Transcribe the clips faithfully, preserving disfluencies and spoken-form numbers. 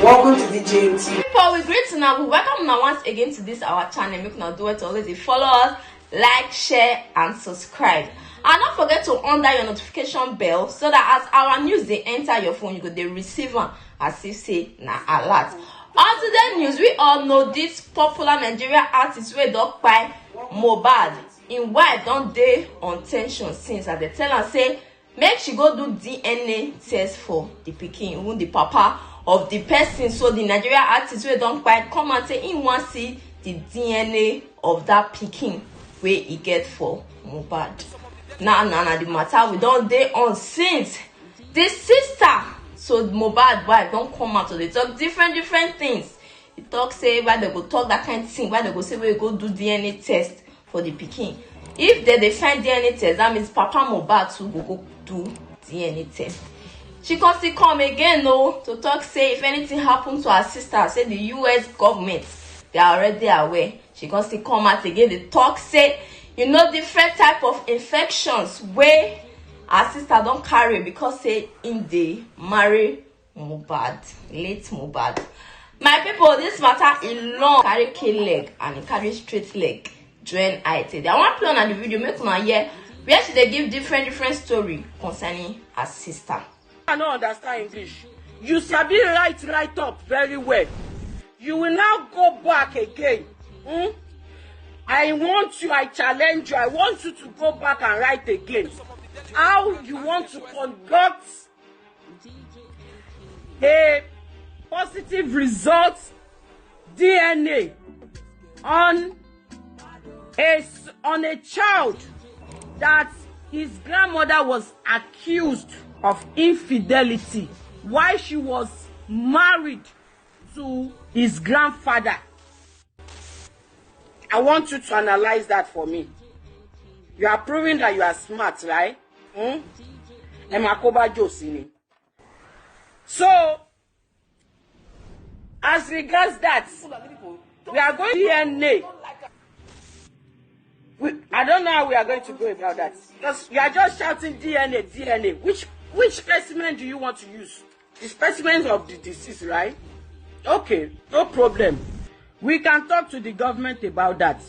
Welcome to D J M T V. People, we greet una, we welcome una once again to this our channel. Make una do well to always dey follow us, like, share, and subscribe. And don't forget to on that your notification bell so that as our news dey enter your phone, you go dey receive am as if say na alert. On today news, we all know this popular Nigerian artist wey don kpai, Mohbad. Im wife don dey on tension since as dem tell am say make she go do D N A test for the pikin. Even the papa of the person, so the Nigerian artist wey don kpai, come out say im wan see the D N A of that pikin wey e get for Mohbad. Now, now, now the matter we don dey on since. The sister, so Mohbad wife, don come out to dey talk different different things. E talk say why dem go talk that kind thing, why dem go say wey go do D N A test for the pikin. If dem dey find D N A test, that means papa Mohbad too go go do D N A test. She come still come again o to talk say if anything happen to her sister, say the U S government, they are already aware. She come still come out again dey talk say you know different type of infections wey her sister don carry because say im dey marry Mohbad, late Mohbad. My people, this matter e long, carry K leg and e carry straight leg join eye take. I wan play una the video make una hear where she dey give different different story concerning her sister. I no understand English. You sabi write write up very well. You will now go back again. Hmm? I want you, I challenge you, I want you to go back and write again. How you want to conduct a positive result D N A on a s- on a child that his grandmother was accused of infidelity while she was married to his grandfather. I want you to analyze that for me. You are proving that you are smart, right? Hmm? Ẹ máa kó bá Joe sí ni. So, as regards that, we are going D N A. We, I don't know how we are going to go about that. Because you are just shouting D N A, D N A. Which which specimen do you want to use? The specimen of the deceased, right? Okay, no problem. We can talk to the government about that.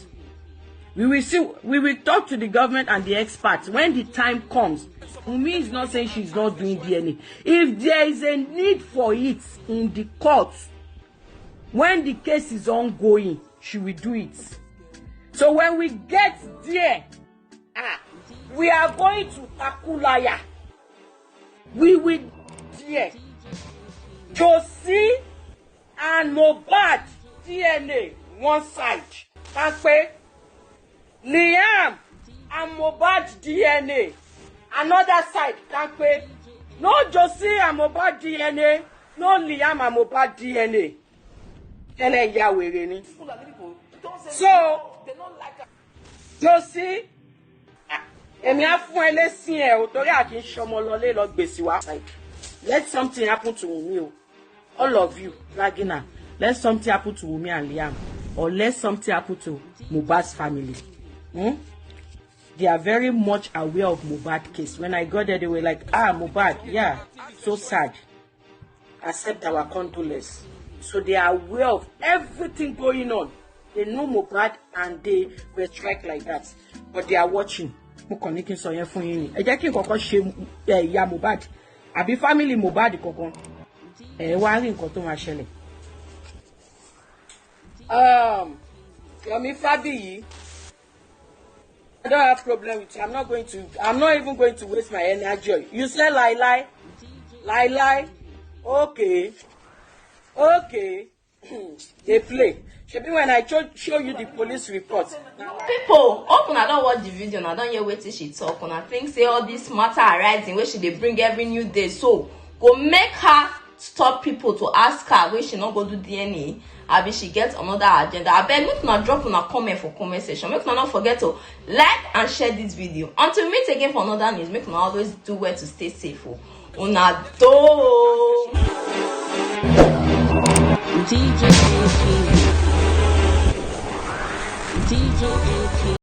We will see. We will talk to the government and the experts when the time comes. Wunmi is not saying she's not doing D N A. If there is a need for it in the court, when the case is ongoing, she will do it. So when we get there, ah, we are going to tackle liar. We will there. Josie and Mohbad D N A one side. Kampe. Liam and Mohbad D N A another side. Kampe. No Josie and Mohbad D N A, no Liam and Mohbad D N A. Tẹ́lẹ̀ ya wèrè ni. So, Josie, ah, èmi á fún ẹ lésì ẹ o, torí a kì í ṣọmọ lọlé lọ gbèsè wá. Let something happen to me o. All of you dragging her. Let something happen to Wunmi and Liam, or let something happen to Mohbad's family. Hmm? They are very much aware of Mohbad case. When I got there, they were like, "Ah, Mohbad, yeah, so sad. Accept our condolence." So they are aware of everything going on. They know Mohbad and they were strike like that. But they are watching. Mo kàn ní kí n sọ yẹn fún yín ni. Ẹ jẹ́ kí n kọ́kọ́ ṣe, eh, ìyá Mohbad àbí family Mohbad kankan. Ẹ wá rí nǹkan tó máa ṣẹlẹ̀. Um, Yomi Fabiyi, I don't have problem with you. I'm not going to. I'm not even going to waste my energy. You say lie lie, lie lie. Okay, okay. They play. Shebi when I show, show you the police report. People, hope una don watch the video, una don hear wetin she talk. Una think say all this matter arising wey she dey bring every new day so go make her stop people to ask her wey she no go do D N A, abi she get another agenda. Abeg, make una drop una comment for comment section. Make una no forget to like and share this video. Until we meet again for another news, make una always do well to stay safe o. Una do. D J A P. D J A P.